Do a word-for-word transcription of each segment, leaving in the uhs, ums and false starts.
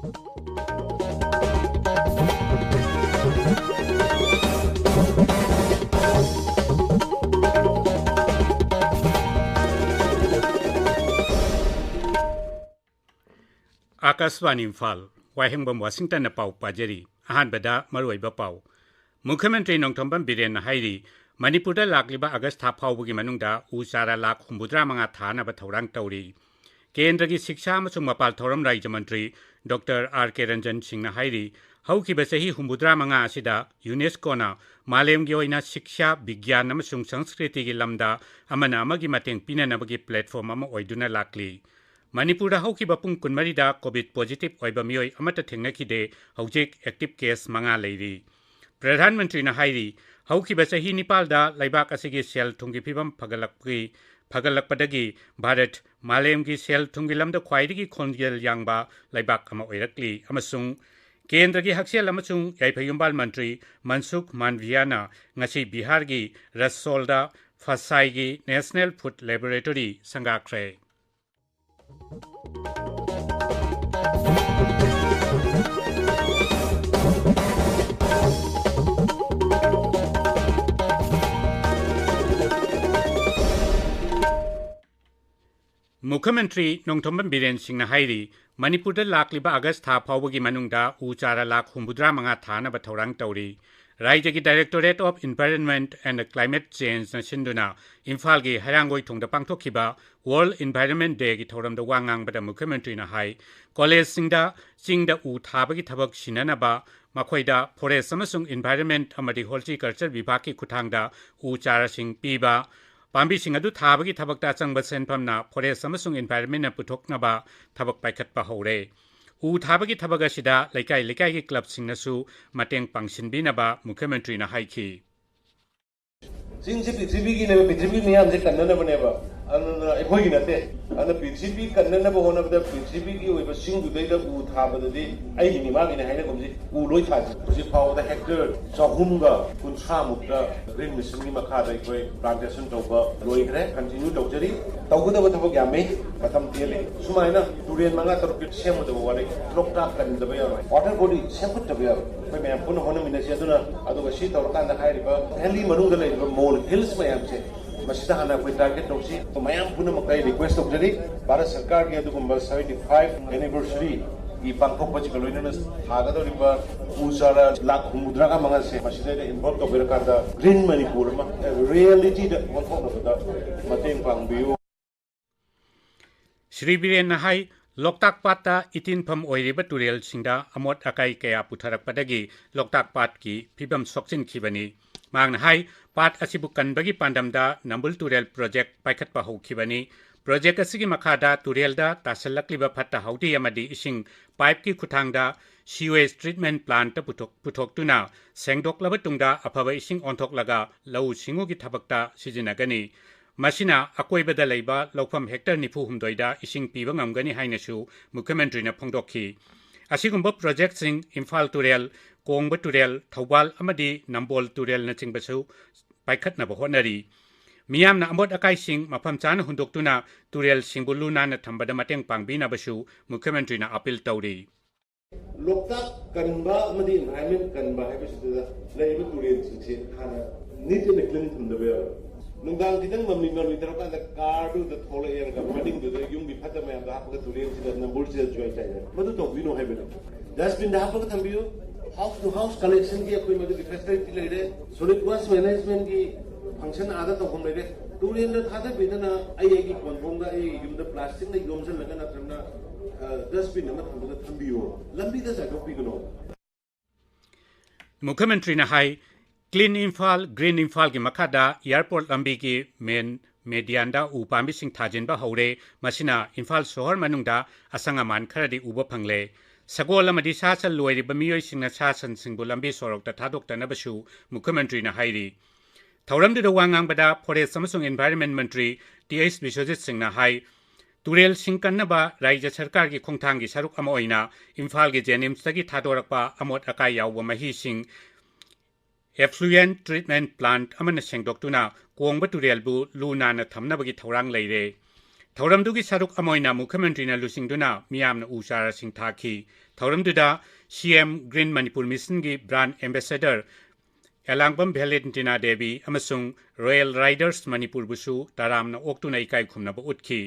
ꯑꯥꯀꯥꯁꯕꯥꯅꯤ ꯏꯝꯐꯥꯜ, ꯋꯥꯍꯦꯡꯕꯝ ꯋꯥꯁꯤꯡꯇꯟꯅ ꯄꯥꯎ ꯄꯥꯖꯔꯤ꯫ ꯑꯍꯥꯟꯕꯗ ꯃꯔꯨꯑꯣꯏꯕ ꯄꯥꯎ꯫ ꯃꯨꯈ꯭ꯌ ꯃꯟꯇ꯭ꯔꯤ ꯅꯣꯡꯊꯣꯝꯕꯝ ꯕꯤꯔꯦꯟꯅ ꯍꯥꯏꯔꯤ, ꯃꯅꯤꯄꯨꯔꯗ ꯂꯥꯛꯂꯤꯕ ꯑꯥꯒꯁ ꯊꯥ ꯐꯥꯎꯕꯒꯤ ꯃꯅꯨꯡꯗ ꯎ ꯆꯥꯔꯥ ꯂꯥꯈ ꯍꯨꯝꯐꯨꯇꯔꯥ ꯃꯉꯥ ꯊꯥꯅꯕ ꯊꯧꯔꯥꯡ ꯇꯧꯔꯤ꯫ ꯀꯦꯟꯗ꯭ꯔꯒꯤ ꯁꯤꯛꯁꯥ ꯑꯃꯁꯨꯡ ꯃꯄꯥꯜ ꯊꯧꯔꯝ ꯔꯥꯖ꯭ꯌ ꯃꯟꯇ꯭ꯔꯤ ꯗꯣꯛꯇꯔ ꯑꯥꯔ ꯀꯦ ꯔꯟꯖꯟ ꯁꯤꯡꯅ ꯍꯥꯏꯔꯤ, ꯍꯧꯈꯤꯕ ꯆꯍꯤ ꯍꯨꯝꯐꯨꯇꯔꯥ ꯃꯉꯥ ꯑꯁꯤꯗ ꯌꯨꯅꯦꯁꯀꯣꯅ ꯃꯥꯂꯦꯝꯒꯤ ꯑꯣꯏꯅ ꯁꯤꯛꯁꯥ, ꯕꯤꯒ꯭ꯌꯥꯟ ꯑꯃꯁꯨꯡ ꯁꯪꯁꯀ꯭ꯔꯤꯇꯤꯒꯤ ꯂꯝꯗ ꯑꯃꯅ ꯑꯃꯒꯤ ꯃꯇꯦꯡ ꯄꯤꯅꯅꯕꯒꯤ ꯄ꯭ꯂꯦꯠꯐꯣꯔꯝ ꯑꯃ ꯑꯣꯏꯗꯨꯅ ꯂꯥꯛꯂꯤ꯫ ꯃꯅꯤꯄꯨꯔꯗ ꯍꯧꯈꯤꯕ ꯄꯨꯡ ꯀꯨꯟꯃꯔꯤꯗ ꯀꯣꯚꯤꯗ ꯄꯣꯖꯤꯇꯤꯚ ꯑꯣꯏꯕ ꯃꯤꯑꯣꯏ ꯑꯃꯠꯇ ꯊꯦꯡꯅꯈꯤꯗꯦ꯫ ꯍꯧꯖꯤꯛ ꯑꯦꯛꯇꯤꯚ ꯀꯦꯁ ꯃꯉꯥ ꯂꯩꯔꯤ꯫ ꯄ꯭ꯔꯙꯥꯟ ꯃꯟꯇ꯭ꯔꯤꯅ ꯍꯥꯏꯔꯤ, ꯍꯧꯈꯤꯕ ꯆꯍꯤ ꯅꯤꯄꯥꯜꯗ ꯂꯩꯕꯥꯛ ꯑꯁꯤꯒꯤ ꯁꯦꯜ ꯊꯨꯝꯒꯤ ꯐꯤꯕꯝ ꯐꯒꯠꯂꯛꯄꯒꯤ, ꯐꯒꯠꯂꯛꯄꯗꯒꯤ ꯚꯥꯔꯠ ꯃꯥꯂꯦꯝꯒꯤ ꯁꯦꯜ ꯊꯨꯝꯒꯤ ꯂꯝꯗ ꯈ꯭ꯋꯥꯏꯗꯒꯤ ꯈꯣꯡꯖꯦꯜ ꯌꯥꯡꯕ ꯂꯩꯕꯥꯛ ꯑꯃ ꯑꯣꯏꯔꯛꯂꯤ ꯑꯃꯁꯨꯡ ꯀꯦꯟꯗ꯭ꯔꯒꯤ ꯍꯛꯁꯦꯜ ꯑꯃꯁꯨꯡ ꯌꯥꯏꯐ ꯌꯨꯝꯕꯥꯜ ꯃꯟꯇ꯭ꯔꯤ ꯃꯟꯁꯨꯈ ꯃꯥꯟꯗꯚꯤꯌꯥꯅ ꯉꯁꯤ ꯕꯤꯍꯥꯔꯒꯤ ꯔꯁꯁꯣꯜꯗ ꯐꯁꯥꯏꯒꯤ ꯅꯦꯁꯅꯦꯜ ꯐꯨꯗ ꯂꯦꯕꯣꯔꯦꯇꯣꯔꯤ ꯁꯪꯒꯥꯈ꯭ꯔꯦ꯫ ꯃꯨꯈ꯭ꯌ ꯃꯟꯇ꯭ꯔꯤ ꯅꯣꯡꯊꯣꯝꯕꯝ ꯕꯤꯔꯦꯟ ꯁꯤꯡꯅ ꯍꯥꯏꯔꯤ, ꯃꯅꯤꯄꯨꯔꯗ ꯂꯥꯛꯂꯤꯕ ꯑꯥꯒꯁ ꯊꯥ ꯐꯥꯎꯕꯒꯤ ꯃꯅꯨꯡꯗ ꯎ ꯆꯥꯔꯥ ꯂꯥꯈ ꯍꯨꯝꯐꯨꯇꯔꯥ ꯃꯉꯥ ꯊꯥꯅꯕ ꯊꯧꯔꯥꯡ ꯇꯧꯔꯤ꯫ ꯔꯥꯏꯖ꯭ꯌꯒꯤ Directorate of Environment and Climate Changeꯅ ꯁꯤꯟꯗꯨꯅ ꯏꯝꯐꯥꯜꯒꯤ ꯍꯩꯔꯥꯡꯒꯣꯏ ꯊꯣꯡꯗ ꯄꯥꯡꯊꯣꯛꯈꯤꯕ World Environment Dayꯒꯤ ꯊꯧꯔꯝꯗ ꯋꯥ ꯉꯥꯡꯕꯗ ꯃꯨꯈ꯭ꯌ ꯃꯟꯇ꯭ꯔꯤꯅ ꯍꯥꯏ, ꯀꯣꯂꯦꯖꯁꯤꯡꯗ ꯆꯤꯡꯗ ꯎ ꯊꯥꯕꯒꯤ ꯊꯕꯛ ꯁꯤꯟꯅꯅꯕ ꯃꯈꯣꯏꯗ forest ꯑꯃꯁꯨꯡ environment ꯑꯃꯗꯤ horticulture ꯕꯤꯚꯥꯒꯀꯤ ꯈꯨꯠꯊꯥꯡꯗ ꯎ ꯆꯥꯔꯥꯁꯤꯡ ꯄꯤꯕ, ꯄꯥꯝꯕꯤꯁꯤꯡ ꯑꯗꯨ ꯊꯥꯕꯒꯤ ꯊꯕꯛꯇ ꯑꯆꯪꯕ ꯁꯦꯟꯐꯝꯅ forest ꯑꯃꯁꯨꯡ environmentꯅ ꯄꯨꯊꯣꯛꯅꯕ ꯊꯕꯛ ꯄꯥꯏꯈꯠꯄ ꯍꯧꯔꯦ꯫ ꯎ ꯊꯥꯕꯒꯤ ꯊꯕꯛ ꯑꯁꯤꯗ ꯂꯩꯀꯥꯏ ꯂꯩꯀꯥꯏꯒꯤ ꯀ꯭ꯂꯕꯁꯤꯡꯅꯁꯨ ꯃꯇꯦꯡ ꯄꯥꯡꯁꯤꯟꯕꯤꯅꯕ ꯃꯨꯈ꯭ꯌ ꯃꯟꯇ꯭ꯔꯤꯅ ꯍꯥꯏꯈꯤ꯫ ꯆꯤꯡꯁꯤ ꯄ꯭ꯔꯤꯊꯤꯕꯤꯒꯤꯅꯦꯕ, ꯄ꯭ꯔꯤꯊꯤꯕꯤ ꯃꯤꯌꯥꯝꯁꯦ ꯀꯟꯅꯅꯕꯅꯦꯕ꯫ ꯑꯗꯨꯅ ꯑꯩꯈꯣꯏꯒꯤ ꯅꯠꯇꯦ꯫ ꯑꯗꯨꯅ ꯄ꯭ꯔꯤꯊꯤꯕꯤ ꯀꯟꯅꯅꯕ ꯍꯣꯠꯅꯕꯗ ꯄ꯭ꯔꯤꯊꯤꯕꯤꯒꯤ ꯑꯣꯏꯕ ꯆꯤꯡꯗꯨꯗꯩꯗ ꯎ ꯊꯥꯕꯗꯗꯤ ꯑꯩꯒꯤꯅꯤ ꯃꯥꯒꯤꯅꯤ ꯍꯥꯏꯅꯒꯨꯝꯁꯤ ꯎ ꯂꯣꯏ ꯊꯥꯁꯤ꯫ ꯍꯧꯖꯤꯛ ꯐꯥꯎꯕꯗ ꯍꯦꯛꯇꯔ ꯆꯍꯨꯝꯒ ꯀꯨꯟꯊ꯭ꯔꯥ ꯃꯨꯛꯇ ꯒ꯭ꯔꯤꯟ ꯃꯤꯁꯟꯒꯤ ꯃꯈꯥꯗ ꯑꯩꯈꯣꯏ ꯄ꯭ꯂꯥꯟꯇꯦꯁꯟ ꯇꯧꯕ ꯂꯣꯏꯈ꯭ꯔꯦ꯫ ꯀꯟꯇꯤꯅ꯭ꯌꯨ ꯇꯧꯖꯔꯤ꯫ ꯇꯧꯒꯗꯕ ꯊꯕꯛ ꯌꯥꯝꯃꯤ, ꯃꯇꯝ ꯇꯦꯜꯂꯤ꯫ ꯁꯨꯃꯥꯏꯅ ꯇꯨꯔꯦꯜ ꯃꯉꯥ ꯇꯔꯨꯛꯀꯤ ꯁꯦꯝꯒꯗꯕ ꯋꯥꯔꯤ꯫ ꯂꯣꯛꯇꯥꯛ ꯀꯟꯗꯕ ꯌꯥꯔꯣꯏ, ꯋꯥꯇꯔ ꯕꯣꯗꯤ ꯁꯦꯝꯒꯠꯇꯕ ꯌꯥꯔꯣꯏ꯫ ꯑꯩꯈꯣꯏ ꯃꯌꯥꯝ ꯄꯨꯟꯅ ꯍꯣꯠꯅꯃꯤꯟꯅꯁꯤ꯫ ꯑꯗꯨꯅ ꯑꯗꯨꯒ ꯁꯤ ꯇꯧꯔꯀꯥꯟꯗ ꯍꯥꯏꯔꯤꯕ ꯚꯦꯂꯤ ꯃꯅꯨꯡꯗ ꯂꯩꯔꯤꯕ ꯃꯣꯜ ꯍꯤꯜꯁ ꯃꯌꯥꯝꯁꯦ ꯃꯁꯤꯗ ꯍꯥꯟꯅ ꯑꯩꯈꯣꯏ ꯇꯥꯔꯒꯦꯠ ꯇꯧꯁꯤ꯫ ꯃꯌꯥꯝ ꯄꯨꯝꯅꯃꯛꯇ ꯑꯩ ꯔꯤꯀ꯭ꯋꯦꯁ ꯇꯧꯖꯔꯤ, ꯚꯥꯔꯠ ꯁꯔꯀꯥꯔꯒꯤ ꯑꯗꯨꯒꯨꯝꯕ seventy five anniversary ꯒꯤ ꯄꯥꯡꯊꯣꯛꯄꯁꯤꯒ ꯂꯣꯏꯅꯅ ꯊꯥꯒꯗꯧꯔꯤꯕ ꯎ ꯆꯥꯔꯥ ꯂꯥꯈ ꯍꯨꯝꯐꯨꯇꯔꯥꯒ ꯃꯉꯥꯁꯦ ꯃꯁꯤꯗꯩꯗ ꯏꯟꯚꯣꯜꯕ ꯇꯧꯕꯤꯔꯀꯥꯟꯗ ꯒ꯭ꯔꯤꯟ ꯃꯅꯤꯄꯨꯔ ꯑꯃ ꯔꯤꯌꯦꯂꯤꯇꯤꯗ ꯑꯣꯟꯊꯣꯛꯅꯕꯗ ꯃꯇꯦꯡ ꯄꯥꯡꯕꯤꯌꯨ꯫ ꯁ꯭ꯔꯤ ꯕꯤꯔꯦꯟꯅ ꯍꯥꯏ, ꯂꯣꯛꯇꯥꯛ ꯄꯥꯠꯇ ꯏꯇꯤꯟꯐꯝ ꯑꯣꯏꯔꯤꯕ ꯇꯨꯔꯦꯜꯁꯤꯡꯗ ꯑꯃꯣꯠ ꯑꯀꯥꯏ ꯀꯌꯥ ꯄꯨꯊꯔꯛꯄꯗꯒꯤ ꯂꯣꯛꯇꯥꯛ ꯄꯥꯠꯀꯤ ꯐꯤꯕꯝ ꯁꯣꯛꯆꯤꯟꯈꯤꯕꯅꯤ꯫ ꯃꯍꯥꯛꯅ ꯍꯥꯏ, ꯄꯥꯠ ꯑꯁꯤꯕꯨ ꯀꯟꯕꯒꯤ ꯄꯥꯟꯗꯝꯗ ꯅꯝꯕꯨꯜ ꯇꯨꯔꯦꯜ ꯄ꯭ꯔꯣꯖꯦꯛ ꯄꯥꯏꯈꯠꯄ ꯍꯧꯈꯤꯕꯅꯤ꯫ ꯄ꯭ꯔꯣꯖꯦꯛ ꯑꯁꯤꯒꯤ ꯃꯈꯥꯗ ꯇꯨꯔꯦꯜꯗ ꯇꯥꯁꯤꯜꯂꯛꯂꯤꯕ ꯐꯠꯇ ꯍꯥꯎꯗꯤ ꯑꯃꯗꯤ ꯏꯁꯤꯡ ꯄꯥꯏꯞꯀꯤ ꯈꯨꯠꯊꯥꯡꯗ sewage treatment plantꯇ ꯄꯨꯊꯣꯛ-, ꯄꯨꯊꯣꯛꯇꯨꯅ ꯁꯦꯡꯗꯣꯛꯂꯕ ꯇꯨꯡꯗ ꯑꯐꯕ ꯏꯁꯤꯡ ꯑꯣꯟꯊꯣꯛꯂꯒ ꯂꯧꯎ ꯁꯤꯡꯎꯒꯤ ꯊꯕꯛꯇ ꯁꯤꯖꯤꯟꯅꯒꯅꯤ꯫ ꯃꯁꯤꯅ ꯑꯀꯣꯏꯕꯗ ꯂꯩꯕ ꯂꯧꯐꯝ ꯍꯦꯛꯇꯔ ꯅꯤꯐꯨ ꯍꯨꯝꯗꯣꯏꯗ ꯏꯁꯤꯡ ꯄꯤꯕ ꯉꯝꯒꯅꯤ ꯍꯥꯏꯅꯁꯨ ꯃꯨꯈ꯭ꯌꯃꯟꯇ꯭ꯔꯤꯅ ꯐꯣꯡꯗꯣꯛꯈꯤ꯫ ꯑꯁꯤꯒꯨꯝꯕ ꯄ꯭ꯔꯣꯖꯦꯛꯁꯤꯡ ꯏꯝꯐꯥꯜ ꯇꯨꯔꯦꯜ, ꯀꯣꯡꯕ ꯇꯨꯔꯦꯜ, ꯊꯧꯕꯥꯜ ꯑꯃꯗꯤ ꯅꯝꯕꯣꯜ ꯇꯨꯔꯦꯜꯅꯆꯤꯡꯕꯁꯨ ꯄꯥꯏꯈꯠꯅꯕ ꯍꯣꯠꯅꯔꯤ꯫ ꯃꯤꯌꯥꯝꯅ ꯑꯃꯣꯠ ꯑꯀꯥꯏꯁꯤꯡ ꯃꯐꯝ ꯆꯥꯅ ꯍꯨꯟꯗꯣꯛꯇꯨꯅ ꯇꯨꯔꯦꯜꯁꯤꯡꯕꯨ ꯂꯨ ꯅꯥꯟꯅ ꯊꯝꯕꯗ ꯃꯇꯦꯡ ꯄꯥꯡꯕꯤꯅꯕꯁꯨ ꯃꯨꯈ꯭ꯌꯃꯟꯇ꯭ꯔꯤꯅ ꯑꯥꯄꯤꯜ ꯇꯧꯔꯤ꯫ ꯂꯣꯛꯇꯥꯛ ꯀꯟꯕ ꯑꯃꯗꯤ ꯏꯟꯚꯥꯏꯔꯟꯃꯦꯟ ꯀꯟꯕ ꯍꯥꯏꯕꯁꯤꯗ ꯂꯩꯔꯤꯕ ꯇꯨꯔꯦꯜꯁꯤꯡꯁꯦ ꯍꯥꯟꯅ ꯅꯤꯠ ꯑꯦꯟ ꯀ꯭ꯂꯤꯟ ꯊꯝꯗꯕ ꯌꯥꯔꯣꯏ꯫ ꯅꯨꯡꯗꯥꯡ ꯈꯤꯇꯪ ꯃꯝꯂꯤ ꯃꯝꯂꯤ ꯇꯧꯔꯀꯥꯟꯗ ꯀꯥꯔꯗꯨꯗ ꯊꯣꯛꯂꯛꯑꯦꯔꯒ ꯃꯅꯤꯡꯗꯨꯗ ꯌꯨꯝꯒꯤ ꯐꯠꯇ ꯃꯌꯥꯝꯗꯣ ꯍꯥꯞꯄꯒ ꯇꯨꯔꯦꯜꯁꯤꯗ ꯅꯝꯕꯨꯜꯁꯤꯗ ꯖꯣꯏꯟ ꯇꯥꯏꯅ ꯃꯗꯨ ꯇꯧꯕꯤꯅꯣ ꯍꯥꯏꯕꯅꯤ꯫ ꯗꯁꯕꯤꯟꯗ ꯍꯥꯞꯄꯒ ꯊꯝꯕꯤꯌꯨ꯫ ꯍꯥꯎꯁ ꯇꯨ ꯍꯥꯎꯁ ꯀꯂꯦꯛꯁꯟꯒꯤ ꯑꯩꯈꯣꯏ ꯃꯗꯨꯒꯤ ꯐꯦꯁꯤꯂꯤꯇꯤ ꯂꯩꯔꯦ꯫ ꯁꯣꯂꯤꯠ ꯋꯦꯁ ꯃꯦꯅꯦꯖꯃꯦꯟꯒꯤ ꯐꯪꯁꯟ ꯑꯥꯗ ꯇꯧꯐꯝ ꯂꯩꯔꯦ꯫ ꯇꯨꯔꯦꯜꯗ ꯊꯥꯗꯕꯤꯗꯅ ꯑꯩ ꯑꯩꯒꯤ ꯀꯣꯟꯐꯣꯡꯗ ꯑꯩ ꯌꯨꯝꯗ ꯄ꯭ꯂꯥꯁꯇꯤꯛꯅ ꯌꯣꯝꯁꯤꯜꯂꯒ ꯅꯠꯇ꯭ꯔꯒꯅ, ꯑ, ꯗꯁꯕꯤꯟ ꯑꯃ ꯊꯝꯃꯒ ꯊꯝꯕꯤꯌꯣ꯫ ꯂꯝꯕꯤꯗ ꯆꯥꯏꯊꯣꯛꯄꯤꯒꯅꯣ꯫ ꯃꯨꯈ꯭ꯌꯃꯟꯇ꯭ꯔꯤꯅ ꯍꯥꯏ, ꯀ꯭ꯂꯤꯟ ꯏꯝꯐꯥꯜ, ꯒ꯭ꯔꯤꯟ ꯏꯝꯐꯥꯜꯒꯤ ꯃꯈꯥꯗ ꯑꯦꯌꯔꯄꯣꯔꯠ ꯂꯝꯕꯤꯒꯤ ꯃꯦꯟ ꯃꯦꯗꯤꯌꯥꯟꯗ ꯎ ꯄꯥꯝꯕꯤꯁꯤꯡ ꯊꯥꯖꯤꯟꯕ ꯍꯧꯔꯦ꯫ ꯃꯁꯤꯅ ꯏꯝꯐꯥꯜ ꯁꯣꯍꯔ ꯃꯅꯨꯡꯗ ꯑꯁꯪ ꯑꯃꯥꯟ ꯈꯔꯗꯤ ꯎꯕ ꯐꯪꯂꯦ꯫ ꯁꯒꯣꯜ ꯑꯃꯗꯤ ꯁꯥ ꯁꯟ ꯂꯣꯏꯔꯤꯕ ꯃꯤꯑꯣꯏꯁꯤꯡꯅ ꯁꯥ ꯁꯟꯁꯤꯡꯕꯨ ꯂꯝꯕꯤ ꯁꯣꯔꯣꯛꯇ ꯊꯥꯗꯣꯛꯇꯅꯕꯁꯨ ꯃꯨꯈ꯭ꯌꯃꯟꯇ꯭ꯔꯤꯅ ꯍꯥꯏꯔꯤ꯫ ꯊꯧꯔꯝꯗꯨꯗ ꯋꯥ ꯉꯥꯡꯕꯗ ꯐꯣꯔꯦꯁ ꯑꯃꯁꯨꯡ ꯏꯟꯚꯥꯏꯔꯟꯃꯦꯟ ꯃꯟꯇ꯭ꯔꯤ ꯇꯤ ꯇꯤ ꯑꯩꯆ ꯕꯤꯁ꯭ꯋꯖꯤꯠ ꯁꯤꯡꯅ ꯍꯥꯏ, ꯇꯨꯔꯦꯜꯁꯤꯡ ꯀꯟꯅꯕ ꯔꯥꯏꯖ꯭ꯌ ꯁꯔꯀꯥꯔꯒꯤ ꯈꯣꯡꯊꯥꯡꯒꯤ ꯁꯔꯨꯛ ꯑꯃ ꯑꯣꯏꯅ ꯏꯝꯐꯥꯜꯒꯤ ꯖꯦꯅꯤꯝꯁꯇꯒꯤ ꯊꯥꯗꯣꯔꯛꯄ ꯑꯃꯣꯠ ꯑꯀꯥꯏ ꯌꯥꯎꯕ ꯃꯍꯤꯁꯤꯡ effluent treatment plant ꯑꯃꯅ ꯁꯦꯡꯗꯣꯛꯇꯨꯅ ꯀꯣꯡꯕ ꯇꯨꯔꯦꯜꯕꯨ ꯂꯨ ꯅꯥꯟꯅ ꯊꯝꯅꯕꯒꯤ ꯊꯧꯔꯥꯡ ꯂꯩꯔꯦ꯫ ꯊꯧꯔꯝꯗꯨꯒꯤ ꯁꯔꯨꯛ ꯑꯃ ꯑꯣꯏꯅ ꯃꯨꯈ꯭ꯌ ꯃꯟꯇ꯭ꯔꯤꯅ ꯂꯨꯆꯤꯡꯗꯨꯅ ꯃꯤꯌꯥꯝꯅ ꯎ ꯆꯥꯔꯥꯁꯤꯡ ꯊꯥꯈꯤ꯫ ꯊꯧꯔꯝꯗꯨꯗ ꯁꯤ ꯑꯦꯝ Green Manipur Mission ꯒꯤ brand ambassador ꯑꯦꯂꯥꯡꯕꯝ ꯚꯦꯂꯦꯟꯇꯤꯅꯥ ꯗꯦꯕꯤ ꯑꯃꯁꯨꯡ Royal Riders ꯃꯅꯤꯄꯨꯔꯕꯨꯁꯨ ꯇꯔꯥꯝꯅ ꯑꯣꯛꯇꯨꯅ ꯏꯀꯥꯏ ꯈꯨꯝꯅꯕ ꯎꯠꯈꯤ꯫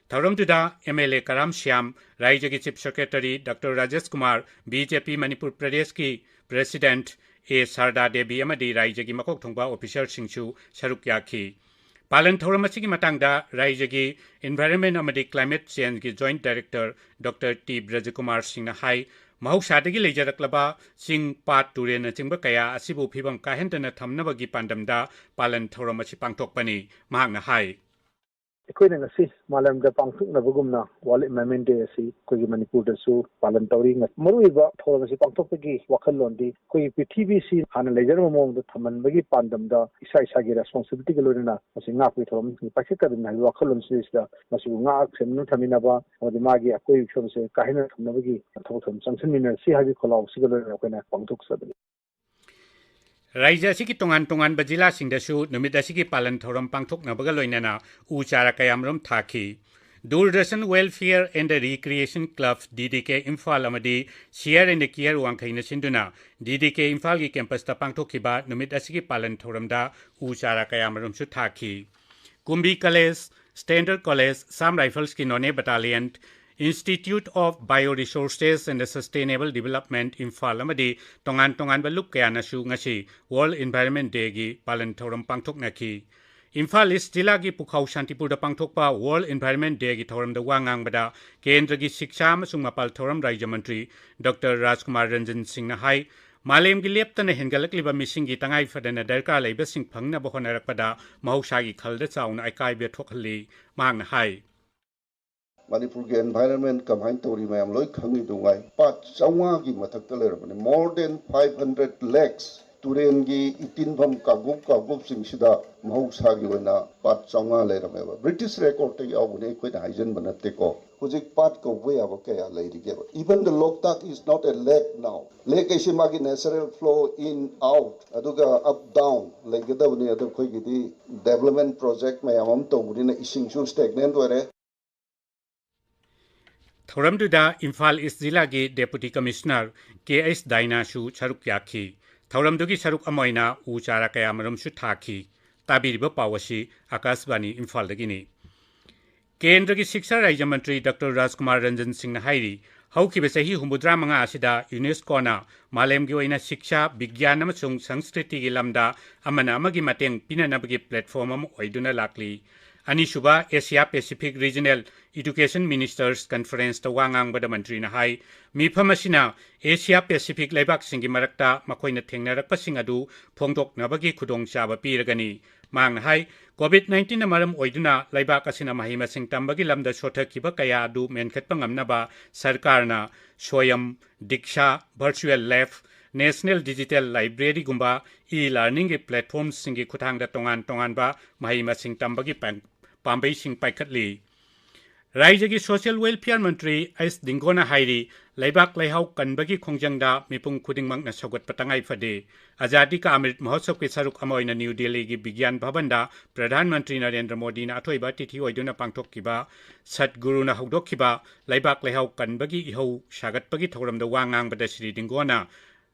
ꯊꯧꯔꯝꯗꯨꯗ M L A Karam Shyam, ꯔꯥꯏꯖ꯭ꯌꯒꯤ chief secretary doctor Rajesh Kumar, B J P Manipur ꯄ꯭ꯔꯗꯦꯁꯀꯤ ꯄ꯭ꯔꯦꯁꯤꯗꯦꯟꯠ ꯑꯦ ꯁꯥꯔꯗꯥ ꯗꯦꯕꯤ ꯑꯃꯗꯤ ꯔꯥꯏꯖ꯭ꯌꯒꯤ ꯃꯀꯣꯛ ꯊꯣꯡꯕ ꯑꯣꯐꯤꯁꯔꯁꯤꯡꯁꯨ ꯁꯔꯨꯛ ꯌꯥꯈꯤ꯫ ꯄꯥꯂꯟ ꯊꯧꯔꯝ ꯑꯁꯤꯒꯤ ꯃꯇꯥꯡꯗ ꯔꯥꯏꯖ꯭ꯌꯒꯤ Environment ꯑꯃꯗꯤ Climate Change ꯒꯤ Joint Director ꯗꯥꯛꯇꯔ ꯇꯤ ꯕ꯭ꯔꯖꯀꯨꯃꯥꯔ ꯁꯤꯡꯅ ꯍꯥꯏ, ꯃꯍꯧꯁꯥꯗꯒꯤ ꯂꯩꯖꯔꯛꯂꯕ ꯆꯤꯡ, ꯄꯥꯠ, ꯇꯨꯔꯦꯜꯅꯆꯤꯡꯕ ꯀꯌꯥ ꯑꯁꯤꯕꯨ ꯐꯤꯕꯝ ꯀꯥꯏꯍꯟꯗꯅ ꯊꯝꯅꯕꯒꯤ ꯄꯥꯟꯗꯝꯗ ꯄꯥꯂꯟ ꯊꯧꯔꯝ ꯑꯁꯤ ꯄꯥꯡꯊꯣꯛꯄꯅꯤ꯫ ꯃꯍꯥꯛꯅ ꯍꯥꯏ, ꯑꯩꯈꯣꯏꯅ ꯉꯁꯤ ꯃꯥꯂꯦꯝꯗ ꯄꯥꯡꯊꯣꯛꯅꯕꯒꯨꯝꯅ World Environment Day ꯑꯁꯤ ꯑꯩꯈꯣꯏꯒꯤ ꯃꯅꯤꯄꯨꯔꯗꯁꯨ ꯄꯥꯂꯟ ꯇꯧꯔꯤ꯫ ꯃꯔꯨꯑꯣꯏꯕ ꯊꯧꯔꯝ ꯑꯁꯤ ꯄꯥꯡꯊꯣꯛꯄꯒꯤ ꯋꯥꯈꯜꯂꯣꯟꯗꯤ ꯑꯩꯈꯣꯏꯒꯤ ꯄ꯭ꯔꯤꯊꯤꯕꯤꯁꯤ ꯍꯥꯟꯅ ꯂꯩꯖꯔꯝꯕ ꯃꯑꯣꯡꯗ ꯊꯝꯍꯟꯕꯒꯤ ꯄꯥꯟꯗꯝꯗ ꯏꯁꯥ ꯏꯁꯥꯒꯤ responsibility ꯒ ꯂꯣꯏꯅꯅ ꯃꯁꯤ ꯉꯥꯛꯄꯒꯤ ꯊꯧꯔꯝ ꯄꯥꯏꯈꯠꯀꯗꯕꯅꯤ ꯍꯥꯏꯕ ꯋꯥꯈꯜꯂꯣꯟꯁꯤꯗꯩꯁꯤꯗ ꯃꯁꯤꯕꯨ ꯉꯥꯛ ꯁꯦꯟꯗꯨꯅ ꯊꯝꯃꯤꯟꯅꯕ ꯑꯃꯗꯤ ꯃꯥꯒꯤ ꯑꯀꯣꯏꯕꯒꯤ ꯐꯤꯕꯝꯁꯦ ꯀꯥꯏꯍꯟꯅ ꯊꯝꯅꯕꯒꯤ ꯊꯕꯛ ꯊꯧꯔꯝ ꯆꯪꯁꯤꯟꯃꯤꯟꯅꯔꯁꯤ ꯍꯥꯏꯕꯒꯤ ꯈꯣꯜꯂꯥꯎ ꯑꯁꯤꯒ ꯂꯣꯏꯅꯅ ꯑꯩꯈꯣꯏꯅ ꯄꯥꯡꯊꯣꯛꯆꯕꯅꯤ꯫ ꯔꯥꯏꯖ꯭ꯌ ꯑꯁꯤꯒꯤ ꯇꯣꯉꯥꯟ ꯇꯣꯉꯥꯟꯕ ꯖꯤꯂꯥꯁꯤꯡꯗꯁꯨ ꯅꯨꯃꯤꯠ ꯑꯁꯤꯒꯤ ꯄꯥꯂꯟ ꯊꯧꯔꯝ ꯄꯥꯡꯊꯣꯛꯅꯕꯒ ꯂꯣꯏꯅꯅ ꯎ ꯆꯥꯔꯥ ꯀꯌꯥꯃꯔꯨꯝ ꯊꯥꯈꯤ꯫ Doordarshan Welfare and Recreation Club, D D K Imphal ꯑꯃꯗꯤ Share and Care ꯋꯥꯡꯈꯩꯅ ꯁꯤꯟꯗꯨꯅ ꯗꯤ ꯗꯤ ꯀꯦ ꯏꯝꯐꯥꯜꯒꯤ campus ꯇ ꯄꯥꯡꯊꯣꯛꯈꯤꯕ ꯅꯨꯃꯤꯠ ꯑꯁꯤꯒꯤ ꯄꯥꯂꯟ ꯊꯧꯔꯝꯗ ꯎ ꯆꯥꯔꯥ ꯀꯌꯥꯃꯔꯨꯝꯁꯨ ꯊꯥꯈꯤ꯫ ꯀꯨꯝꯕꯤ College, Standard College, Assam Rifles ꯀꯤ Noney Battalion, Institute of Bioresources and Sustainable Development Imphal ꯑꯃꯗꯤ ꯇꯣꯉꯥꯟ ꯇꯣꯉꯥꯟꯕ ꯂꯨꯞ ꯀꯌꯥꯅꯁꯨ ꯉꯁꯤ World Environment Day ꯒꯤ ꯄꯥꯂꯟ ꯊꯧꯔꯝ ꯄꯥꯡꯊꯣꯛꯅꯈꯤ꯫ ꯏꯝꯐꯥꯜ ꯏꯁ꯭ꯠ ꯖꯤꯂꯥꯒꯤ ꯄꯨꯈꯥꯎ ꯁꯥꯟꯇꯤꯄꯨꯔꯗ ꯄꯥꯡꯊꯣꯛꯄ World Environment Day ꯒꯤ ꯊꯧꯔꯝꯗ ꯋꯥ ꯉꯥꯡꯕꯗ ꯀꯦꯟꯗ꯭ꯔꯒꯤ ꯁꯤꯛꯁꯥ ꯑꯃꯁꯨꯡ ꯃꯄꯥꯜ ꯊꯧꯔꯝ ꯔꯥꯏꯖ꯭ꯌ ꯃꯟꯇ꯭ꯔꯤ ꯗꯥꯛꯇꯔ ꯔꯥꯖꯀꯨꯃꯥꯔ ꯔꯟꯖꯟ ꯁꯤꯡꯅ ꯍꯥꯏ, ꯃꯥꯂꯦꯝꯒꯤ ꯂꯦꯞꯇꯅ ꯍꯦꯟꯒꯠꯂꯛꯂꯤꯕ ꯃꯤꯁꯤꯡꯒꯤ ꯇꯉꯥꯏ ꯐꯗꯅ ꯗꯔꯀꯥꯔ ꯂꯩꯕꯁꯤꯡ ꯐꯪꯅꯕ ꯍꯣꯠꯅꯔꯛꯄꯗ ꯃꯍꯧꯁꯥꯒꯤ ꯈꯜꯗ ꯆꯥꯎꯅ ꯑꯀꯥꯏꯕ ꯊꯣꯛꯍꯜꯂꯤ꯫ ꯃꯍꯥꯛꯅ ꯍꯥꯏ, ꯃꯅꯤꯄꯨꯔꯒꯤ environment ꯀꯃꯥꯏꯅ ꯇꯧꯔꯤ ꯃꯌꯥꯝ ꯂꯣꯏ ꯈꯪꯉꯤꯗꯨ ꯉꯥꯏ꯫ ꯄꯥꯠ ꯆꯥꯝꯃꯉꯥꯒꯤ ꯃꯊꯛꯇ ꯂꯩꯔꯕꯅꯤ, more than five hundred lakhs꯫ ꯇꯨꯔꯦꯟꯒꯤ ꯏꯇꯤꯟꯐꯝ ꯀꯥꯡꯒꯨꯞ ꯀꯥꯡꯒꯨꯞꯁꯤꯡꯁꯤꯗ ꯃꯍꯧꯁꯥꯒꯤ ꯑꯣꯏꯅ ꯄꯥꯠ ꯆꯥꯝꯃꯉꯥ ꯂꯩꯔꯝꯃꯦꯕ꯫ ꯕ꯭ꯔꯤꯇꯤꯁ ꯔꯦꯀꯣꯔꯠꯇ ꯌꯥꯎꯕꯅꯤ, ꯑꯩꯈꯣꯏꯅ ꯍꯥꯏꯖꯟꯕ ꯅꯠꯇꯦꯀꯣ꯫ ꯍꯧꯖꯤꯛ ꯄꯥꯠ ꯀꯧꯕ ꯌꯥꯕ ꯀꯌꯥ ꯂꯩꯔꯤꯒꯦꯕ? Even the Loktak is not a lake now. Lake ꯍꯥꯏꯁꯤ ꯃꯥꯒꯤ natural flow in out ꯑꯗꯨꯒ up down ꯂꯩꯒꯗꯕꯅꯤ꯫ ꯑꯗꯣ ꯑꯩꯈꯣꯏꯒꯤꯗꯤ development project ꯃꯌꯥꯝ ꯑꯃ ꯇꯧꯕꯅꯤꯅ ꯏꯁꯤꯡꯁꯨ stagnant ꯑꯣꯏꯔꯦ꯫ ꯊꯧꯔꯝꯗꯨꯗ ꯏꯝꯐꯥꯜ ꯏꯁ ꯖꯤꯂꯥꯒꯤ Deputy Commissioner ꯀꯦ ꯑꯩꯆ ꯗꯥꯏꯅꯥꯁꯨ ꯁꯔꯨꯛ ꯌꯥꯈꯤ꯫ ꯊꯧꯔꯝꯗꯨꯒꯤ ꯁꯔꯨꯛ ꯑꯃ ꯑꯣꯏꯅ ꯎ ꯆꯥꯔꯥ ꯀꯌꯥꯃꯔꯨꯝꯁꯨ ꯊꯥꯈꯤ꯫ ꯇꯥꯕꯤꯔꯤꯕ ꯄꯥꯎ ꯑꯁꯤ ꯑꯀꯥꯁꯕꯥꯅꯤ ꯏꯝꯐꯥꯜꯗꯒꯤꯅꯤ꯫ ꯀꯦꯟꯗ꯭ꯔꯒꯤ ꯁꯤꯛꯁꯥ ꯔꯥꯖ꯭ꯌ ꯃꯟꯇ꯭ꯔꯤ ꯗꯣꯛꯇꯔ ꯔꯥꯖꯀꯨꯃꯥꯔ ꯔꯟꯖꯟ ꯁꯤꯡꯅ ꯍꯥꯏꯔꯤ, ꯍꯧꯈꯤꯕ ꯆꯍꯤ ꯍꯨꯝꯐꯨꯇꯔꯥ ꯃꯉꯥ ꯑꯁꯤꯗ ꯌꯨꯅꯦꯁꯀꯣꯅ ꯃꯥꯂꯦꯝꯒꯤ ꯑꯣꯏꯅ ꯁꯤꯛꯁꯥ, ꯕꯤꯒ꯭ꯌꯥꯟ ꯑꯃꯁꯨꯡ ꯁꯪꯁꯀ꯭ꯔꯤꯇꯤꯒꯤ ꯂꯝꯗ ꯑꯃꯅ ꯑꯃꯒꯤ ꯃꯇꯦꯡ ꯄꯤꯅꯅꯕꯒꯤ platform ꯑꯃ ꯑꯣꯏꯗꯨꯅ ꯂꯥꯛꯂꯤ꯫ ꯑꯅꯤꯁꯨꯕ Asia Pacific Regional Education Ministers Conferenceꯇ ꯋꯥ ꯉꯥꯡꯕꯗ ꯃꯟꯇ꯭ꯔꯤꯅ ꯍꯥꯏ, ꯃꯤꯐꯝ ꯑꯁꯤꯅ ꯑꯦꯁꯤꯌꯥ ꯄꯦꯁꯤꯐꯤꯛ ꯂꯩꯕꯥꯛꯁꯤꯡꯒꯤ ꯃꯔꯛꯇ ꯃꯈꯣꯏꯅ ꯊꯦꯡꯅꯔꯛꯄꯁꯤꯡ ꯑꯗꯨ ꯐꯣꯡꯗꯣꯛꯅꯕꯒꯤ ꯈꯨꯗꯣꯡꯆꯥꯕ ꯄꯤꯔꯒꯅꯤ꯫ ꯃꯍꯥꯛꯅ ꯍꯥꯏ, COVID nineteenꯅ ꯃꯔꯝ ꯑꯣꯏꯗꯨꯅ ꯂꯩꯕꯥꯛ ꯑꯁꯤꯅ ꯃꯍꯩ ꯃꯁꯤꯡ ꯇꯝꯕꯒꯤ ꯂꯝꯗ ꯁꯣꯊꯈꯤꯕ ꯀꯌꯥ ꯑꯗꯨ ꯃꯦꯟꯈꯠꯄ ꯉꯝꯅꯕ ꯁꯔꯀꯥꯔꯅ ꯁ꯭ꯋꯌꯝ ꯗꯤꯛꯁꯥ, Virtual Lab, National Digital Libraryꯒꯨꯝꯕ e-learningꯒꯤ platformꯁꯤꯡꯒꯤ ꯈꯨꯠꯊꯥꯡꯗ ꯇꯣꯉꯥꯟ ꯇꯣꯉꯥꯟꯕ ꯃꯍꯩ ꯃꯁꯤꯡ ꯇꯝꯕꯒꯤ ꯄꯥꯝꯕꯩꯁꯤꯡ ꯄꯥꯏꯈꯠꯂꯤ꯫ ꯔꯥꯖ꯭ꯌꯒꯤ Social Welfare ꯃꯟꯇ꯭ꯔꯤ ꯑꯦꯁ ꯗꯤꯡꯒꯣꯅ ꯍꯥꯏꯔꯤ, ꯂꯩꯕꯥꯛ ꯂꯩꯍꯥꯎ ꯀꯟꯕꯒꯤ ꯈꯣꯡꯖꯪꯗ ꯃꯤꯄꯨꯝ ꯈꯨꯗꯤꯡꯃꯛꯅ ꯁꯧꯒꯠꯄ ꯇꯉꯥꯏ ꯐꯗꯦ꯫ ꯑꯖꯥꯗꯤ ꯀꯥ ꯑꯃ꯭ꯔꯤꯠ ꯃꯍꯣꯠꯁꯕꯀꯤ ꯁꯔꯨꯛ ꯑꯃ ꯑꯣꯏꯅ ꯅ꯭ꯌꯨ ꯗꯦꯜꯂꯤꯒꯤ ꯕꯤꯒ꯭ꯌꯥꯟ ꯚꯕꯟꯗ ꯄ꯭ꯔꯙꯥꯟ ꯃꯟꯇ꯭ꯔꯤ ꯅꯔꯦꯟꯗ꯭ꯔ ꯃꯣꯗꯤꯅ ꯑꯊꯣꯏꯕ ꯑꯇꯤꯊꯤ ꯑꯣꯏꯗꯨꯅ ꯄꯥꯡꯊꯣꯛꯈꯤꯕ ꯁꯠꯒꯨꯔꯨꯅ ꯍꯧꯗꯣꯛꯈꯤꯕ ꯂꯩꯕꯥꯛ ꯂꯩꯍꯥꯎ ꯀꯟꯕꯒꯤ ꯏꯍꯧ ꯁꯥꯒꯠꯄꯒꯤ ꯊꯧꯔꯝꯗ ꯋꯥ ꯉꯥꯡꯕꯗ ꯁ꯭ꯔꯤ ꯗꯤꯡꯒꯣꯅ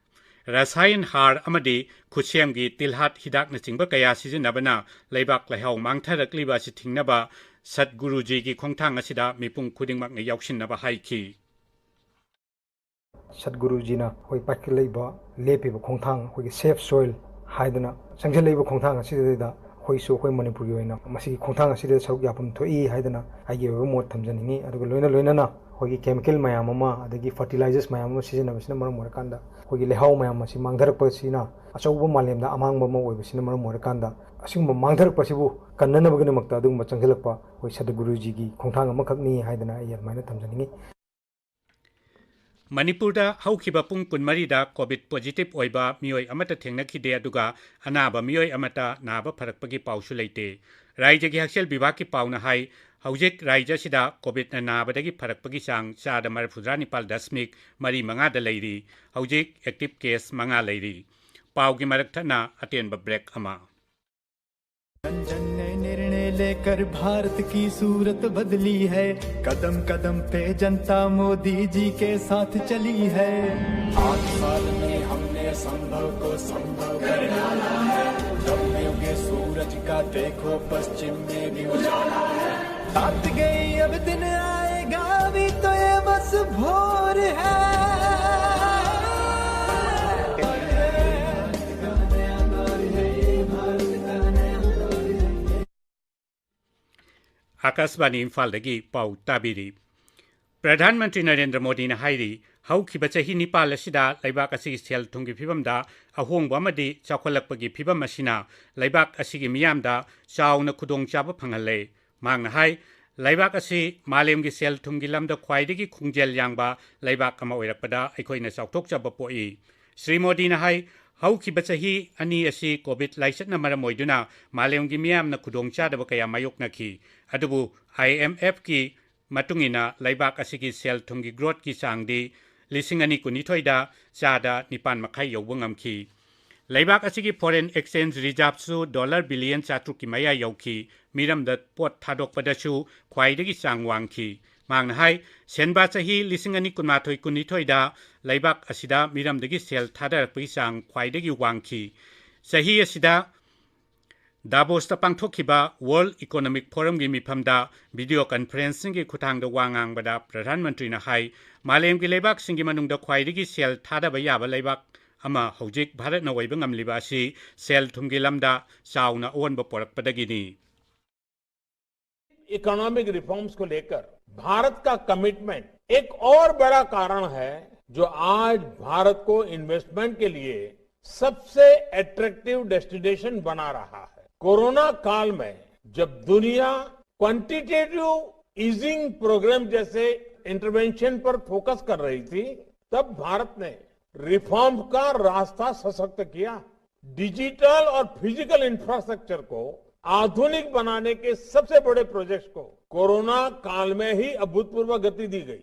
ꯔꯁꯥꯌꯟ ꯍꯥꯔ ꯑꯃꯗꯤ ꯈꯨꯠꯁꯦꯝꯒꯤ ꯇꯤꯜꯍꯥꯠ ꯍꯤꯗꯥꯛꯅꯆꯤꯡꯕ ꯀꯌꯥ ꯁꯤꯖꯤꯟꯅꯕꯅ ꯂꯩꯕꯥꯛ ꯂꯩꯍꯥꯎ ꯃꯥꯡꯊꯔꯛꯂꯤꯕ ꯑꯁꯤ ꯊꯤꯡꯅꯕ ꯁꯠꯒꯨꯔꯨꯖꯤꯒꯤ ꯈꯣꯡꯊꯥꯡ ꯑꯁꯤꯗ ꯃꯤꯄꯨꯝ ꯈꯨꯗꯤꯡꯃꯛꯅ ꯌꯥꯎꯁꯤꯟꯅꯕ ꯍꯥꯏꯈꯤ꯫ ꯁꯠꯒꯨꯔꯨꯖꯤꯅ ꯑꯩꯈꯣꯏ ꯄꯥꯏꯈꯠꯂꯛꯏꯕ ꯂꯦꯞꯄꯤꯕ ꯈꯣꯡꯊꯥꯡ, ꯑꯩꯈꯣꯏꯒꯤ Save Soil ꯍꯥꯏꯗꯅ ꯆꯪꯁꯤꯜꯂꯛꯏꯕ ꯈꯣꯡꯊꯥꯡ ꯑꯁꯤꯗꯩꯗ ꯑꯩꯈꯣꯏꯁꯨ ꯑꯩꯈꯣꯏ ꯃꯅꯤꯄꯨꯔꯒꯤ ꯑꯣꯏꯅ ꯃꯁꯤꯒꯤ ꯈꯣꯡꯊꯥꯡ ꯑꯁꯤꯗ ꯁꯔꯨꯛ ꯌꯥꯐꯝ ꯊꯣꯛꯏ ꯍꯥꯏꯗꯅ ꯑꯩꯒꯤ ꯑꯣꯏꯕ ꯃꯣꯠ ꯊꯝꯖꯅꯤꯡꯉꯤ꯫ ꯑꯗꯨꯒ ꯂꯣꯏꯅ ꯂꯣꯏꯅꯅ ꯑꯩꯈꯣꯏꯒꯤ chemical ꯃꯌꯥꯝ ꯑꯃ, ꯑꯗꯒꯤ fertilizers ꯃꯌꯥꯝ ꯑꯃ ꯁꯤꯖꯤꯟꯅꯕꯁꯤꯅ ꯃꯔꯝ ꯑꯣꯏꯔꯀꯥꯟꯗ ꯑꯩꯈꯣꯏꯒꯤ ꯂꯩꯍꯥꯎ ꯃꯌꯥꯝ ꯑꯁꯤ ꯃꯥꯡꯊꯔꯛꯄꯁꯤꯅ ꯑꯆꯧꯕ ꯃꯥꯂꯦꯝꯗ ꯑꯃꯥꯡꯕ ꯑꯃ ꯑꯣꯏꯕꯁꯤꯅ ꯃꯔꯝ ꯑꯣꯏꯔꯀꯥꯟꯗ, ꯑꯁꯤꯒꯨꯝꯕ ꯃꯥꯡꯊꯔꯛꯄꯁꯤꯕꯨ ꯀꯟꯅꯅꯕꯒꯤꯗꯃꯛꯇ ꯑꯗꯨꯒꯨꯝꯕ ꯆꯪꯁꯤꯜꯂꯛꯄ ꯑꯩꯈꯣꯏ ꯁꯠꯒꯨꯔꯨꯖꯤꯒꯤ ꯈꯣꯡꯊꯥꯡ ꯑꯃꯈꯛꯅꯤ ꯍꯥꯏꯗꯅ ꯑꯩ ꯑꯗꯨꯃꯥꯏꯅ ꯊꯝꯖꯅꯤꯡꯉꯤ꯫ ꯃꯅꯤꯄꯨꯔꯗ ꯍꯧꯈꯤꯕ ꯄꯨꯡ ꯀꯨꯟꯃꯔꯤꯗ ꯀꯣꯚꯤꯗ ꯄꯣꯖꯤꯇꯤꯚ ꯑꯣꯏꯕ ꯃꯤꯑꯣꯏ ꯑꯃꯠꯇ ꯊꯦꯡꯅꯈꯤꯗꯦ, ꯑꯗꯨꯒ ꯑꯅꯥꯕ ꯃꯤꯑꯣꯏ ꯑꯃꯠꯇ ꯅꯥꯕ ꯐꯔꯛꯄꯒꯤ ꯄꯥꯎꯁꯨ ꯂꯩꯇꯦ꯫ ꯔꯥꯏꯖ꯭ꯌꯒꯤ ꯍꯛꯁꯦꯜ ꯕꯤꯚꯥꯒꯀꯤ ꯄꯥꯎꯅ ꯍꯥꯏ, ꯍꯧꯖꯤꯛ ꯔꯥꯏꯖ꯭ꯌ ꯑꯁꯤꯗ ꯀꯣꯚꯤꯗꯅ ꯅꯥꯕꯗꯒꯤ ꯐꯔꯛꯄꯒꯤ ꯆꯥꯡ ꯆꯥꯗ ꯃꯔꯤꯐꯨꯇꯔꯥ ꯅꯤꯄꯥꯜ ꯗꯁꯃꯤꯛ ꯃꯔꯤ ꯃꯉꯥꯗ ꯂꯩꯔꯤ꯫ ꯍꯧꯖꯤꯛ ꯑꯦꯛꯇꯤꯚ ꯀꯦꯁ ꯃꯉꯥ ꯂꯩꯔꯤ꯫ ꯄꯥꯎꯒꯤ ꯃꯔꯛ ꯊꯠꯅ ꯑꯇꯦꯟꯕ ꯕ꯭ꯔꯦꯛ ꯑꯃ꯫ जन जन ने निर्णय लेकर भारत की सूरत बदली है। कदम कदम पे जनता मोदी जी के साथ चली है। आठ साल में हमने असंभव को संभव कर डाला है। जब में उगे सूरज का देखो पश्चिम में भी उजाला है। रात गई अब दिन आएगा भी तो ये बस भोर है। ꯑꯥꯀꯥꯁꯕꯥꯅꯤ ꯏꯝꯐꯥꯜꯗꯒꯤ ꯄꯥꯎ ꯇꯥꯕꯤꯔꯤ꯫ ꯄ꯭ꯔꯙꯥꯟ ꯃꯟꯇ꯭ꯔꯤ ꯅꯔꯦꯟꯗ꯭ꯔ ꯃꯣꯗꯤꯅ ꯍꯥꯏꯔꯤ, ꯍꯧꯈꯤꯕ ꯆꯍꯤ ꯅꯤꯄꯥꯜ ꯑꯁꯤꯗ ꯂꯩꯕꯥꯛ ꯑꯁꯤꯒꯤ ꯁꯦꯜ ꯊꯨꯝꯒꯤ ꯐꯤꯕꯝꯗ ꯑꯍꯣꯡꯕ ꯑꯃꯗꯤ ꯆꯥꯎꯈꯠꯂꯛꯄꯒꯤ ꯐꯤꯕꯝ ꯑꯁꯤꯅ ꯂꯩꯕꯥꯛ ꯑꯁꯤꯒꯤ ꯃꯤꯌꯥꯝꯗ ꯆꯥꯎꯅ ꯈꯨꯗꯣꯡꯆꯥꯕ ꯐꯪꯍꯜꯂꯦ꯫ ꯃꯍꯥꯛꯅ ꯍꯥꯏ, ꯂꯩꯕꯥꯛ ꯑꯁꯤ ꯃꯥꯂꯦꯝꯒꯤ ꯁꯦꯜ ꯊꯨꯝꯒꯤ ꯂꯝꯗ ꯈ꯭ꯋꯥꯏꯗꯒꯤ ꯈꯣꯡꯖꯦꯜ ꯌꯥꯡꯕ ꯂꯩꯕꯥꯛ ꯑꯃ ꯑꯣꯏꯔꯛꯄꯗ ꯑꯩꯈꯣꯏꯅ ꯆꯥꯎꯊꯣꯛꯆꯕ ꯄꯣꯛꯏ꯫ ꯁ꯭ꯔꯤ ꯃꯣꯗꯤꯅ ꯍꯥꯏ, ꯍꯧꯈꯤꯕ ꯆꯍꯤ ꯑꯅꯤ ꯑꯁꯤ ꯀꯣꯚꯤꯗ ꯂꯥꯏꯆꯠꯅ ꯃꯔꯝ ꯑꯣꯏꯗꯨꯅ ꯃꯥꯂꯦꯝꯒꯤ ꯃꯤꯌꯥꯝꯅ ꯈꯨꯗꯣꯡꯆꯥꯗꯕ ꯀꯌꯥ ꯃꯥꯌꯣꯛꯅꯈꯤ, ꯑꯗꯨꯕꯨ ꯑꯥꯏ ꯑꯦꯝ ꯑꯦꯐꯀꯤ ꯃꯇꯨꯡ ꯏꯟꯅ ꯂꯩꯕꯥꯛ ꯑꯁꯤꯒꯤ ꯁꯦꯜ ꯊꯨꯝꯒꯤ ꯒ꯭ꯔꯣꯊꯀꯤ ꯆꯥꯡꯗꯤ ꯂꯤꯁꯤꯡ ꯑꯅꯤ ꯀꯨꯟꯅꯤꯊꯣꯏꯗ ꯆꯥꯗ ꯅꯤꯄꯥꯟ ꯃꯈꯥꯏ ꯌꯧꯕ ꯉꯝꯈꯤ꯫ ꯂꯩꯕꯥꯛ ꯑꯁꯤꯒꯤ ꯐꯣꯔꯦꯟ ꯑꯦꯛꯁꯆꯦꯟꯖ ꯔꯤꯖꯥꯔꯚꯁꯨ ꯗꯣꯂꯔ ꯕꯤꯂꯤꯌꯟ ꯆꯥꯇ꯭ꯔꯨꯛꯀꯤ ꯃꯌꯥ ꯌꯧꯈꯤ꯫ ꯃꯤꯔꯝꯗ ꯄꯣꯠ ꯊꯥꯗꯣꯛꯄꯗꯁꯨ ꯈ꯭ꯋꯥꯏꯗꯒꯤ ꯆꯥꯡ ꯋꯥꯡꯈꯤ꯫ ꯃꯍꯥꯛꯅ ꯍꯥꯏ, ꯁꯦꯟꯕꯥ ꯆꯍꯤ ꯂꯤꯁꯤꯡ ꯑꯅꯤ ꯀꯨꯟꯃꯥꯊꯣꯏ ꯀꯨꯟꯅꯤꯊꯣꯏꯗ ꯂꯩꯕꯥꯛ ꯑꯁꯤꯗ ꯃꯤꯔꯝꯗꯒꯤ ꯁꯦꯜ ꯊꯥꯗꯔꯛꯄꯒꯤ ꯆꯥꯡ ꯈ꯭ꯋꯥꯏꯗꯒꯤ ꯋꯥꯡꯈꯤ꯫ ꯆꯍꯤ ꯑꯁꯤꯗ ꯗꯥꯕꯣꯁꯇ ꯄꯥꯡꯊꯣꯛꯈꯤꯕ ꯋꯥꯔꯜꯗ ꯏꯀꯣꯅꯣꯃꯤꯛ ꯐꯣꯔꯝꯒꯤ ꯃꯤꯐꯝꯗ ꯚꯤꯗꯤꯑꯣ ꯀꯟꯐꯔꯦꯟꯁꯤꯡꯒꯤ ꯈꯨꯠꯊꯥꯡꯗ ꯋꯥ ꯉꯥꯡꯕꯗ ꯄ꯭ꯔꯙꯥꯟ ꯃꯟꯇ꯭ꯔꯤꯅ ꯍꯥꯏ, ꯃꯥꯂꯦꯝꯒꯤ ꯂꯩꯕꯥꯛꯁꯤꯡꯒꯤ ꯃꯅꯨꯡꯗ ꯈ꯭ꯋꯥꯏꯗꯒꯤ ꯁꯦꯜ ꯊꯥꯗꯕ ꯌꯥꯕ ꯂꯩꯕꯥꯛ ꯑꯃ ꯍꯧꯖꯤꯛ ꯚꯥꯔꯠꯅ ꯑꯣꯏꯕ ꯉꯝꯂꯤꯕ ꯑꯁꯤ ꯁꯦꯜ ꯊꯨꯝꯒꯤ ꯂꯝꯗ ꯆꯥꯎꯅ ꯑꯑꯣꯟꯕ ꯄꯨꯔꯛꯄꯗꯒꯤꯅꯤ꯫ इकोनॉमिक रिफॉर्म्स को लेकर भारत का कमिटमेंट एक और बड़ा कारण है जो आज भारत को इन्वेस्टमेंट के लिए सबसे अट्रैक्टिव डेस्टिनेशन बना रहा है। कोरोना काल में जब दुनिया क्वांटिटेटिव ईजिंग प्रोग्राम जैसे इंटरवेंशन पर फोकस कर रही थी, तब भारत ने रिफॉर्म का रास्ता सशक्त किया, डिजिटल और फिजिकल इंफ्रास्ट्रक्चर को आधुनिक बनाने के सबसे बड़े प्रोजेक्ट्स को कोरोना काल में ही अभूतपूर्व गति दी गई।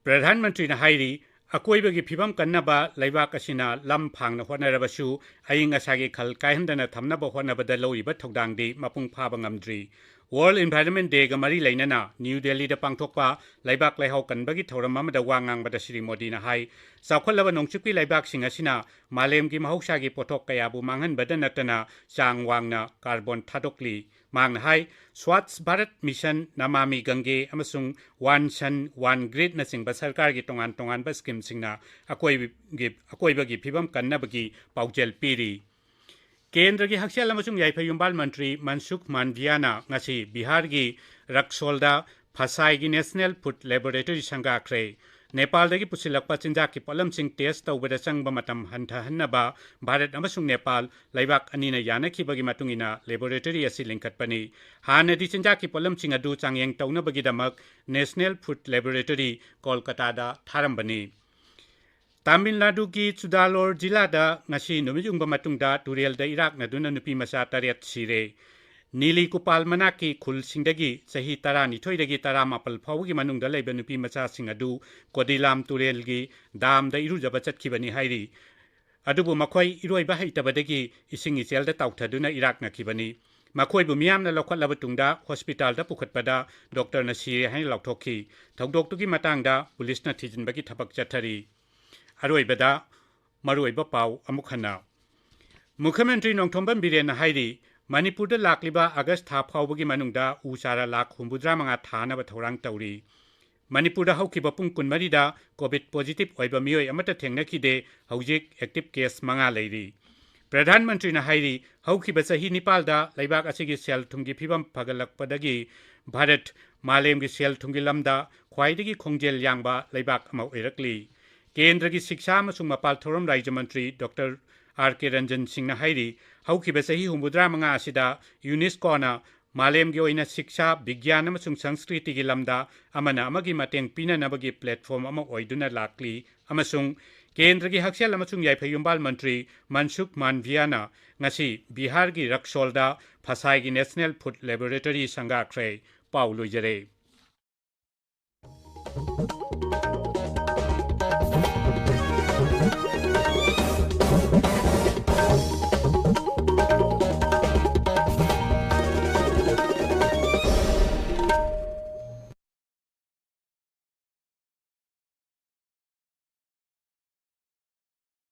ꯄ꯭ꯔꯙꯥꯟ ꯃꯟꯇ꯭ꯔꯤꯅ ꯍꯥꯏꯔꯤ, ꯑꯀꯣꯏꯕꯒꯤ ꯐꯤꯕꯝ ꯀꯟꯅꯕ ꯂꯩꯕꯥꯛ ꯑꯁꯤꯅ ꯂꯝ ꯐꯥꯡꯅ ꯍꯣꯠꯅꯔꯕꯁꯨ, ꯑꯏꯪ ꯑꯁꯥꯒꯤ ꯈꯜ ꯀꯥꯏꯍꯟꯗꯅ ꯊꯝꯅꯕ ꯍꯣꯠꯅꯕꯗ ꯂꯧꯔꯤꯕ ꯊꯧꯗꯥꯡꯗꯤ ꯃꯄꯨꯡ ꯐꯥꯕ ꯉꯝꯗ꯭ꯔꯤ꯫ World Environment Dayꯒ ꯃꯔꯤ ꯂꯩꯅꯅ ꯅ꯭ꯌꯨ ꯗꯦꯜꯂꯤꯗ ꯄꯥꯡꯊꯣꯛꯄ ꯂꯩꯕꯥꯛ ꯂꯩꯍꯥꯎ ꯀꯟꯕꯒꯤ ꯊꯧꯔꯝ ꯑꯃꯗ ꯋꯥ ꯉꯥꯡꯕꯗ ꯁ꯭ꯔꯤ ꯃꯣꯗꯤꯅ ꯍꯥꯏ, ꯆꯥꯎꯈꯠꯂꯕ ꯅꯣꯡꯆꯨꯞꯀꯤ ꯂꯩꯕꯥꯛꯁꯤꯡ ꯑꯁꯤꯅ ꯃꯥꯂꯦꯝꯒꯤ ꯃꯍꯧꯁꯥꯒꯤ ꯄꯣꯠꯊꯣꯛ ꯀꯌꯥꯕꯨ ꯃꯥꯡꯍꯟꯕꯗ ꯅꯠꯇꯅ ꯆꯥꯡ ꯋꯥꯡꯅ ꯀꯥꯔꯕꯣꯟ ꯊꯥꯗꯣꯛꯂꯤ꯫ ꯃꯍꯥꯛꯅ ꯍꯥꯏ, ꯁ꯭ꯋꯥꯆ ꯚꯥꯔꯠ ꯃꯤꯁꯟ, ꯅꯃꯥꯃꯤ ꯒꯪꯒꯦ ꯑꯃꯁꯨꯡ ꯋꯥꯟ ꯁꯟ ꯋꯥꯟ ꯒ꯭ꯔꯤꯗꯅꯆꯤꯡꯕ ꯁꯔꯀꯥꯔꯒꯤ ꯇꯣꯉꯥꯟ ꯇꯣꯉꯥꯟꯕ ꯁ꯭ꯀꯤꯝꯁꯤꯡꯅ ꯑꯀꯣꯏꯕꯒꯤ, ꯑꯀꯣꯏꯕꯒꯤ ꯐꯤꯕꯝ ꯀꯟꯅꯕꯒꯤ ꯄꯥꯎꯖꯦꯜ ꯄꯤꯔꯤ꯫ ꯀꯦꯟꯗ꯭ꯔꯒꯤ ꯍꯛꯁꯦꯜ ꯑꯃꯁꯨꯡ ꯌꯥꯏꯐ ꯌꯨꯝꯕꯥꯜ ꯃꯟꯇ꯭ꯔꯤ ꯃꯟꯁꯨꯈ ꯃꯥꯟꯗꯤꯌꯥꯅ ꯉꯁꯤ ꯕꯤꯍꯥꯔꯒꯤ ꯔꯛꯁꯣꯜꯗ ꯐꯁꯥꯏꯒꯤ ꯅꯦꯁꯅꯦꯜ ꯐꯨꯗ ꯂꯦꯕꯣꯔꯦꯇꯔꯤ ꯁꯪꯒꯥꯈ꯭ꯔꯦ꯫ ꯅꯦꯄꯥꯜꯗꯒꯤ ꯄꯨꯁꯤꯜꯂꯛꯄ ꯆꯤꯟꯖꯥꯛꯀꯤ ꯄꯣꯠꯂꯝꯁꯤꯡ ꯇꯦꯁ ꯇꯧꯕꯗ ꯆꯪꯕ ꯃꯇꯝ ꯍꯟꯊꯍꯟꯅꯕ ꯚꯥꯔꯠ ꯑꯃꯁꯨꯡ ꯅꯦꯄꯥꯜ ꯂꯩꯕꯥꯛ ꯑꯅꯤꯅ ꯌꯥꯅꯈꯤꯕꯒꯤ ꯃꯇꯨꯡ ꯏꯟꯅ ꯂꯦꯕꯣꯔꯦꯇꯔꯤ ꯑꯁꯤ ꯂꯤꯡꯈꯠꯄꯅꯤ꯫ ꯍꯥꯟꯅꯗꯤ ꯆꯤꯟꯖꯥꯛꯀꯤ ꯄꯣꯠꯂꯝꯁꯤꯡ ꯑꯗꯨ ꯆꯥꯡꯌꯦꯡ ꯇꯧꯅꯕꯒꯤꯗꯃꯛ ꯅꯦꯁꯅꯦꯜ ꯐꯨꯗ ꯂꯦꯕꯣꯔꯦꯇꯔꯤ ꯀꯣꯜꯀꯇꯥꯗ ꯊꯥꯔꯝꯕꯅꯤ꯫ ꯇꯥꯃꯤꯜ ꯅꯥꯗꯨꯒꯤ ꯆꯨꯗꯥꯂꯣꯔ ꯖꯤꯂꯥꯗ ꯉꯁꯤ ꯅꯨꯃꯤꯠ ꯌꯨꯡꯕ ꯃꯇꯨꯡꯗ ꯇꯨꯔꯦꯜꯗ ꯏꯔꯥꯛꯅꯗꯨꯅ ꯅꯨꯄꯤ ꯃꯆꯥ ꯇꯔꯦꯠ ꯁꯤꯔꯦ꯫ ꯅꯤꯂꯤ ꯀꯨꯄꯥꯜ ꯃꯅꯥꯛꯀꯤ ꯈꯨꯜꯁꯤꯡꯗꯒꯤ ꯆꯍꯤ ꯇꯔꯥꯅꯤꯊꯣꯏꯗꯒꯤ ꯇꯔꯥꯃꯥꯄꯜ ꯐꯥꯎꯕꯒꯤ ꯃꯅꯨꯡꯗ ꯂꯩꯕ ꯅꯨꯄꯤ ꯃꯆꯥꯁꯤꯡ ꯑꯗꯨ ꯀꯣꯗꯤꯂꯥꯝ ꯇꯨꯔꯦꯜꯒꯤ ꯗꯥꯝꯗ ꯏꯔꯨꯖꯕ ꯆꯠꯈꯤꯕꯅꯤ ꯍꯥꯏꯔꯤ꯫ ꯑꯗꯨꯕꯨ ꯃꯈꯣꯏ ꯏꯔꯣꯏꯕ ꯍꯩꯇꯕꯗꯒꯤ ꯏꯁꯤꯡ ꯏꯆꯦꯜꯗ ꯇꯥꯎꯊꯗꯨꯅ ꯏꯔꯥꯛꯅꯈꯤꯕꯅꯤ꯫ ꯃꯈꯣꯏꯕꯨ ꯃꯤꯌꯥꯝꯅ ꯂꯧꯈꯠꯂꯕ ꯇꯨꯡꯗ ꯍꯣꯁꯄꯤꯇꯥꯜꯗ ꯄꯨꯈꯠꯄꯗ ꯗꯣꯛꯇꯔꯅ ꯁꯤꯔꯦ ꯍꯥꯏꯅ ꯂꯥꯎꯊꯣꯛꯈꯤ꯫ ꯊꯧꯗꯣꯛꯇꯨꯒꯤ ꯃꯇꯥꯡꯗ ꯄꯨꯂꯤꯁꯅ ꯊꯤꯖꯤꯟꯕꯒꯤ ꯊꯕꯛ ꯆꯠꯊꯔꯤ꯫ ꯑꯔꯣꯏꯕꯗ ꯃꯔꯨꯑꯣꯏꯕ ꯄꯥꯎ ꯑꯃꯨꯛ ꯍꯟꯅ꯫ ꯃꯨꯈ꯭ꯌ ꯃꯟꯇ꯭ꯔꯤ ꯅꯣꯡꯊꯣꯝꯕꯝ ꯕꯤꯔꯦꯟꯅ ꯍꯥꯏꯔꯤ, ꯃꯅꯤꯄꯨꯔꯗ ꯂꯥꯛꯂꯤꯕ ꯑꯥꯒꯁ ꯊꯥ ꯐꯥꯎꯕꯒꯤ ꯃꯅꯨꯡꯗ ꯎ ꯆꯥꯔꯥ ꯂꯥꯈ ꯍꯨꯝꯐꯨꯇꯔꯥ ꯃꯉꯥ ꯊꯥꯅꯕ ꯊꯧꯔꯥꯡ ꯇꯧꯔꯤ꯫ ꯃꯅꯤꯄꯨꯔꯗ ꯍꯧꯈꯤꯕ ꯄꯨꯡ ꯀꯨꯟꯃꯔꯤꯗ ꯀꯣꯚꯤꯗ ꯄꯣꯖꯤꯇꯤꯚ ꯑꯣꯏꯕ ꯃꯤꯑꯣꯏ ꯑꯃꯠꯇ ꯊꯦꯡꯅꯈꯤꯗꯦ꯫ ꯍꯧꯖꯤꯛ ꯑꯦꯛꯇꯤꯚ ꯀꯦꯁ ꯃꯉꯥ ꯂꯩꯔꯤ꯫ ꯄ꯭ꯔꯙꯥꯟ ꯃꯟꯇ꯭ꯔꯤꯅ ꯍꯥꯏꯔꯤ, ꯍꯧꯈꯤꯕ ꯆꯍꯤ ꯅꯤꯄꯥꯜꯗ ꯂꯩꯕꯥꯛ ꯑꯁꯤꯒꯤ ꯁꯦꯜ ꯊꯨꯝꯒꯤ ꯐꯤꯕꯝ ꯐꯒꯠꯂꯛꯄꯗꯒꯤ ꯚꯥꯔꯠ ꯃꯥꯂꯦꯝꯒꯤ ꯁꯦꯜ ꯊꯨꯝꯒꯤ ꯂꯝꯗ ꯈ꯭ꯋꯥꯏꯗꯒꯤ ꯈꯣꯡꯖꯦꯜ ꯌꯥꯡꯕ ꯂꯩꯕꯥꯛ ꯑꯃ ꯑꯣꯏꯔꯛꯂꯤ꯫ ꯀꯦꯟꯗ꯭ꯔꯒꯤ ꯁꯤꯛꯁꯥ ꯑꯃꯁꯨꯡ ꯃꯄꯥꯜ ꯊꯧꯔꯝ ꯔꯥꯖ꯭ꯌ ꯃꯟꯇ꯭ꯔꯤ ꯗꯣꯛꯇꯔ ꯑꯥꯔ ꯀꯦ ꯔꯟꯖꯟ ꯁꯤꯡꯅ ꯍꯥꯏꯔꯤ, ꯍꯧꯈꯤꯕ ꯆꯍꯤ ꯍꯨꯝꯐꯨꯇꯔꯥ ꯃꯉꯥ ꯑꯁꯤꯗ ꯌꯨꯅꯦꯁꯀꯣꯅ ꯃꯥꯂꯦꯝꯒꯤ ꯑꯣꯏꯅ ꯁꯤꯛꯁꯥ, ꯕꯤꯒ꯭ꯌꯥꯟ ꯑꯃꯁꯨꯡ ꯁꯪꯁꯀ꯭ꯔꯤꯇꯤꯒꯤ ꯂꯝꯗ ꯑꯃꯅ ꯑꯃꯒꯤ ꯃꯇꯦꯡ ꯄꯤꯅꯅꯕꯒꯤ ꯄ꯭ꯂꯦꯠꯐꯣꯝ ꯑꯃ ꯑꯣꯏꯗꯨꯅ ꯂꯥꯛꯂꯤ ꯑꯃꯁꯨꯡ ꯀꯦꯟꯗ꯭ꯔꯒꯤ ꯍꯛꯁꯦꯜ ꯑꯃꯁꯨꯡ ꯌꯥꯏꯐ ꯌꯨꯝꯕꯥꯜ ꯃꯟꯇ꯭ꯔꯤ ꯃꯟꯁꯨꯈ ꯃꯥꯟꯚꯤꯌꯥꯅ ꯉꯁꯤ ꯕꯤꯍꯥꯔꯒꯤ ꯔꯛꯁꯣꯜꯗ ꯐꯁꯥꯏꯒꯤ ꯅꯦꯁꯅꯦꯜ ꯐꯨꯗ ꯂꯦꯕꯣꯔꯦꯇꯔꯤ ꯁꯪꯒꯥꯈ꯭ꯔꯦ꯫ ꯄꯥꯎ ꯂꯣꯏꯖꯔꯦ꯫